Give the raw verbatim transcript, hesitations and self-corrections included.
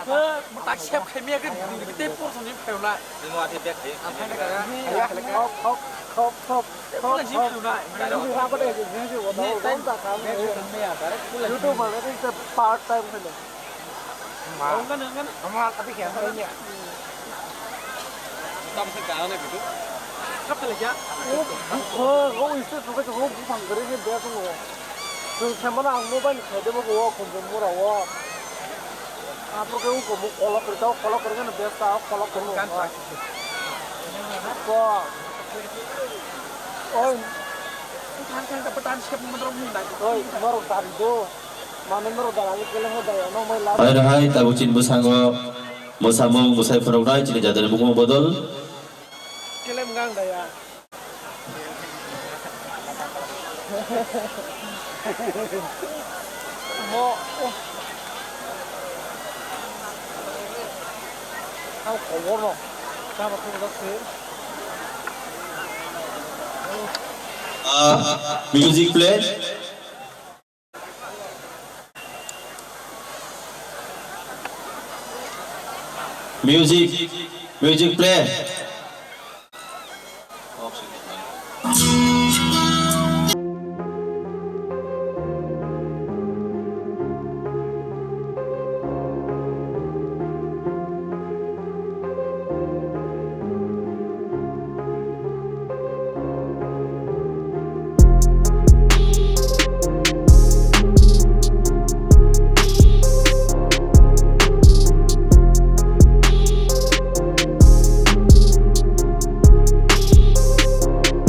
Tak sep khai miya ke diri te por thoni phailai. Hop, hop, hop, hop, hop, hop. Diri rubber hai je je je wada wada wada kam. YouTube mane se part time hai. Ma. Ama kati kya hai ya. Tam se ka ne bidu. Kap le kya? Oh, oh, iste to ka ho bupang gare ne dia to. Chwng khe mano ang mobile khe de bo o khunju mura o. Aphuru khe uko bo kolok rwjak, kolok rwjak no besta, kolok rwjak. Ko. Oi. Thang thang ka patan skep mo drop ni dai. Oi, maro dari do. Mano maro dari keleng dai, no mai la. Hai hai, tabuk chini bwskango mwsamung mwsai phunuknai chini jatoni mungmung bodol. Kelem gang daya. Mo. Ang khobor no. Tamo khobor se. Ah, music play. Music, music play.